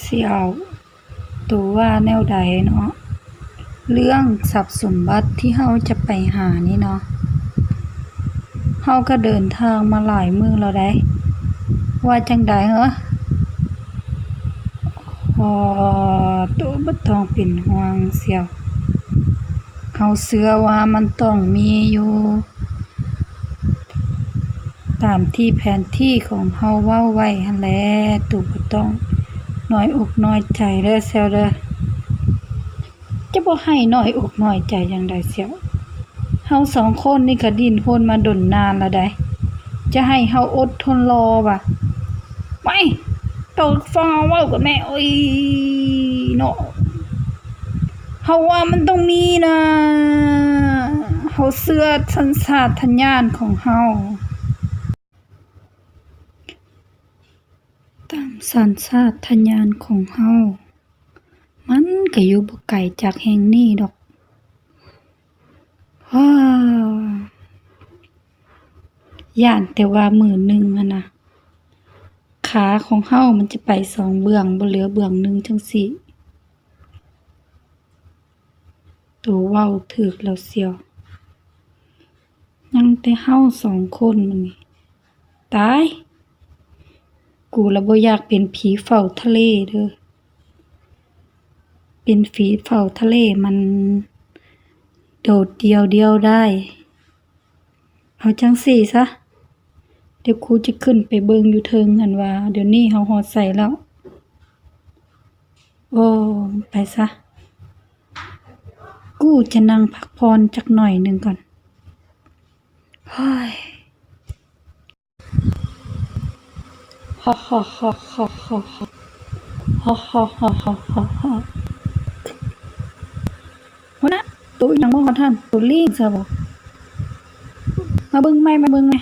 ສ່ຽວ ໂຕວ່າແນວໃດເນາະ? ເລື່ອງຊັບສົມບັດທີ່ເຮົາຈະໄປຫານີ້ເນາະ, ເຮົາກໍເດີນທາງມາຫຼາຍມື້ແລ້ວໃດ໋. ວ່າຈັ່ງໃດເຫີ? ອໍ ໂຕບໍ່ຕ້ອງເປັນຫ່ວງສ່ຽວ, ເຮົາເຊື່ອວ່າມັນຕ້ອງມີຢູ່ ຕາມທີ່ແຜນທີ່ຂອງເຮົາເວົ້າໄວ້ຫັ້ນແຫຼະ. ໂຕບໍ່ຕ້ອງນ້ອຍອົກນ້ອຍໃຈເດີສ່ຽວເດີ. ຈະບໍ່ໃຫ້ນ້ອຍອົກນ້ອຍໃຈຈັ່ງໃດສ່ຽວ? ເຮົາສອງຄົນນີ້ກໍດີ້ນຮົນມາດົນນານແລ້ວໃດ໋, ຈະໃຫ້ເຮົາອົດທົນລໍວະ? ໄປ ໂຕຟ້າວເວົ້າກັນແດ່. ໂອ້ຍເນາະ, ເຮົາວ່າມັນຕ້ອງມີນະ, ເຮົາເຊື່ອສັນຊາດຕະຍານຂອງເຮົາ. ຕາມສັນຊາດຕະຍານຂອງເຮົາ, ມັນກະຢູ່ບໍ່ໄກຈາກແຫ່ງນີ້ດອກ. ຫາ ຢ້ານແຕ່ວ່າມື້ໜຶ່ງຫັ້ນນະ ຂາຂອງເຮົາມັນຈະໄປສອງເບື້ອງ, ບໍ່ເຫຼືອເບື້ອງໜຶ່ງຈັ່ງຊີ້. ໂຕເວົ້າຖືກແລ້ວສ່ຽວ, ຍັງແຕ່ເຮົາສອງຄົນມື້ນີ້. ຕາຍ! ກູລະບໍ່ຢາກເປັນຜີເຝົ້າທະເລເດີ. ເປັນຜີເຝົ້າທະເລມັນໂດດດ່ຽວດຽວດາຍ. ເອົາຈັ່ງຊີ້ຊະ, ດຽວກູຈະຂຶ້ນໄປເບິ່ງຢູ່ເທິງຫັ້ນວ່າດຽວນີ້ເຮົາຮອດໃສແລ້ວ. ໂອ້ ໄປຊະ, ກູຈະນັ່ງພັກຜ່ອນຈັກໜ້ອຍໜຶ່ງກ່ອນ. ໂອ້ຍ. ຫົວໜ້າ, ໂຕອີ່ຫຍັງບໍ່ຮອດຫັ້ນ? ໂຕລີ້ງຊະບໍ? ມາເບິ່ງໃໝ່, ມາເບິ່ງໃໝ່.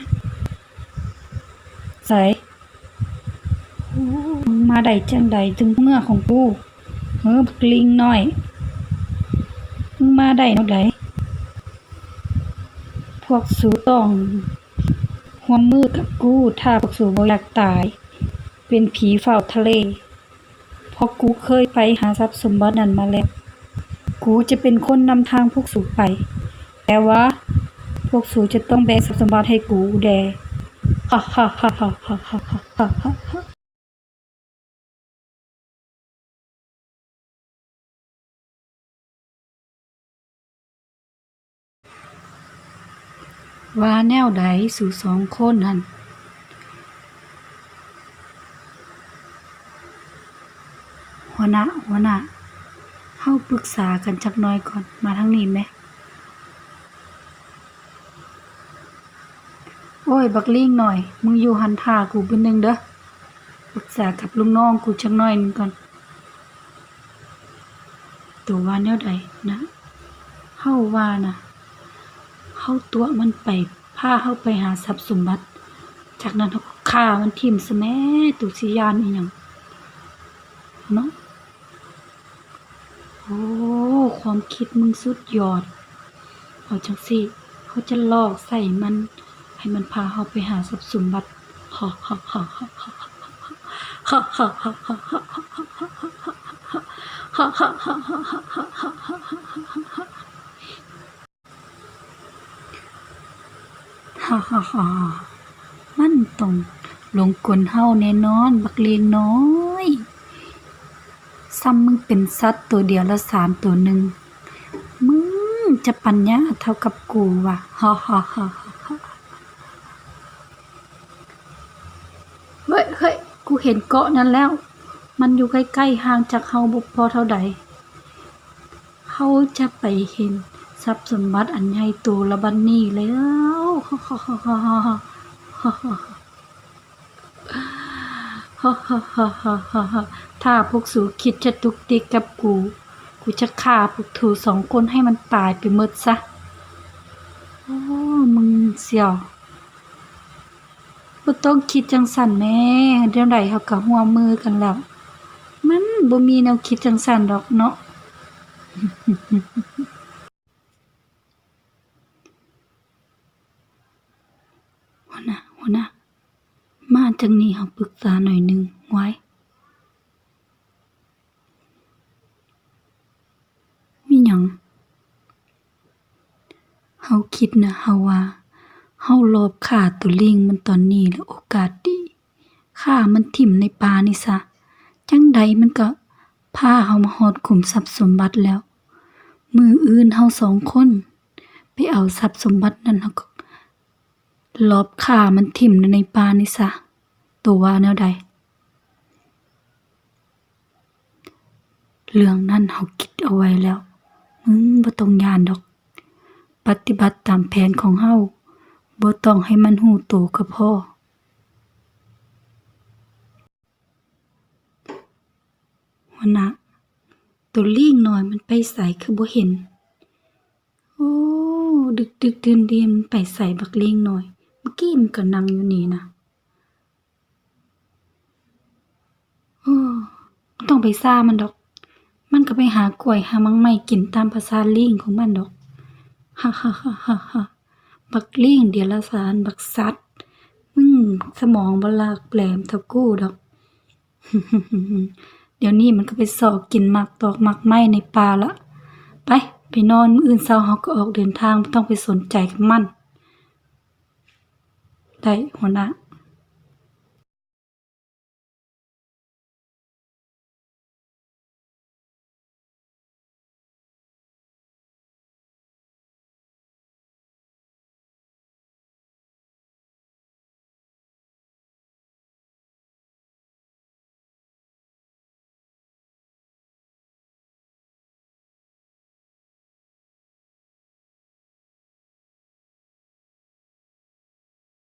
ໃສ? ໂອ້ ມຶງມາໄດ້ຈັ່ງໃດເຖິງເຮືອຂອງກູ? ເອີ ບັກລີງນ້ອຍ, ມຶງມາໄດ້ແນວໃດ? ພວກສູຕ້ອງຮ່ວມມືກັບກູ ຖ້າພວກສູບໍ່ຢາກຕາຍເປັນຜີເຝົ້າທະເລ, ເພາະກູເຄີຍໄປຫາຊັບສົມບັດນັ້ນມາແລ້ວ. ກູຈະເປັນຄົນນຳທາງພວກສູໄປ, ແຕ່ວ່າພວກສູຈະຕ້ອງແບ່ງຊັບສົມບັດໃຫ້ກູແດ່. ວ່າແນວໃດສູສອງຄົນຫັ້ນ? ຫົວໜ້າ, ຫົວໜ້າ, ເຮົາປຶກສາກັນຈັກໜ້ອຍກ່ອນ, ມາທາງນີ້ແມ. ໂອ້ຍ ບັກລີງນ້ອຍ, ມຶງຢູ່ຫັ້ນຖ້າກູບຶດໜຶ່ງເດີ. ປຶກສາກັບລູກນ້ອງກູຈັກໜ້ອຍໜຶ່ງກ່ອນ. ໂຕວ່າແນວໃດນະ? ເຮົາວ່ານະ, ເຮົາຕົວະມັນໄປ, ພາເຮົາໄປຫາຊັບສົມບັດ, ຈາກນັ້ນເຮົາກໍຂ້າມັນຖິ້ມຊະແມ້. ໂຕຊິຢ້ານອີ່ຫຍັງເນາະ? ໂອ້ ຄວາມຄິດມຶງສຸດຍອດ. ເອົາຈັ່ງຊີ້, ເຮົາຈະຫຼອກໃສ່ມັນ, ໃຫ້ມັນພາເຮົາໄປຫາຊັບສົມບັດ. ຮາຮາຮາ ມັນຕ້ອງຫຼົງກົນເຮົາແນ່ນອນ ບັກລີງນ້ອຍ. ສ່ຳມຶງເປັນສັດໂຕດຽວລະສາມໂຕໜຶ່ງ, ມຶງຈະປັນຍາເທົ່າກັບກູຫວາ? ຮາຮາຮາ. ເຮີ້ຍ ເຮີ້ຍ ກູເຫັນເກາະນັ້ນແລ້ວ. ມັນຢູ່ໃກ້ໆ ຫ່າງຈາກເຮົາບໍ່ພໍເທົ່າໃດ. ເຮົາຈະໄປເຫັນຊັບສົມບັດອັນໃຫຍ່ໂຕລະບັດນີ້ແລ້ວ. ຮາຮາຮາ. ຖ້າພວກສູຄິດຈະຕຸກຕິກກັບກູ, ກູຈະຂ້າພວກສູສອງຄົນໃຫ້ມັນຕາຍໄປໝົດຊະ. ໂອ້ ມຶງສ່ຽວ. ບໍ່ຕ້ອງຄິດຈັ່ງຊັ້ນແມ້, ແນວໃດເຮົາກໍຮ່ວມມືກັນແລ້ວ. ມັນບໍ່ມີແນວຄິດຈັ່ງຊັ້ນດອກເນາະ. ຫົວໜ້າ, ຫົວໜ້າ, ມາຈັ່ງນີ້ເຮົາປຶກສາໜ້ອຍໜຶ່ງ. ຫວາຍ. ເຮົາຄິດນະ ເຮົາວ່າ ເຮົາລອບຂ້າໂຕລີງມັນຕອນນີ້ລະໂອກາດດີ ຂ້າມັນຖິ້ມໃນປ່ານີ້ຊະ ຈັ່ງໃດມັນກໍພາເຮົາມາຮອດຂຸມຊັບສົມບັດແລ້ວ. ມື້ອື່ນເຮົາສອງຄົນໄປເອົາຊັບສົມບັດນັ້ນ ເຮົາກໍລອບຂ້າມັນຖິ້ມໃນປ່ານີ້ຊະ. ໂຕວ່າແນວໃດ? ເລື່ອງນັ້ນເຮົາຄິດເອົາໄວ້ແລ້ວ ມຶງບໍ່ຕ້ອງຢ້ານດອກ ປະຕິບັດຕາມແຜນຂອງເຮົາ ບໍ່ຕ້ອງໃຫ້ມັນຮູ້ໂຕກໍພໍ. ຫົວໜ້າ, ໂຕລີງນ້ອຍມັນໄປໃສຄືບໍ່ເຫັນ? ໂອ້ ດຶກໆ ດື່ນໆ ມັນໄປໃສບັກລີງນ້ອຍ? ເມື່ອກີ້ມັນກໍນັ່ງຢູ່ນີ້ນະ. ໂອ້ ບໍ່ຕ້ອງໄປຊ່າມັນດອກ ມັນກໍໄປຫາກ້ວຍຫາໝາກໄມ້ກິນຕາມພາສາລີງຂອງມັນດອກ. ຮາໆໆໆ ບັກລີງເດຍລະສານ ບັກສັດ ມຶງສະໝອງບໍ່ຫຼາກແຫຼມເທົ່າກູດອກ. ດຽວນີ້ມັນກໍໄປຊອກກິນໝາກຕອກໝາກໄມ້ໃນປ່າລະ. ໄປ ໄປນອນ ມື້ອື່ນເຊົ້າເຮົາກໍອອກເດີນທາງ ບໍ່ຕ້ອງໄປສົນໃຈກັບມັນ. ໄດ້ ຫົວໜ້າ.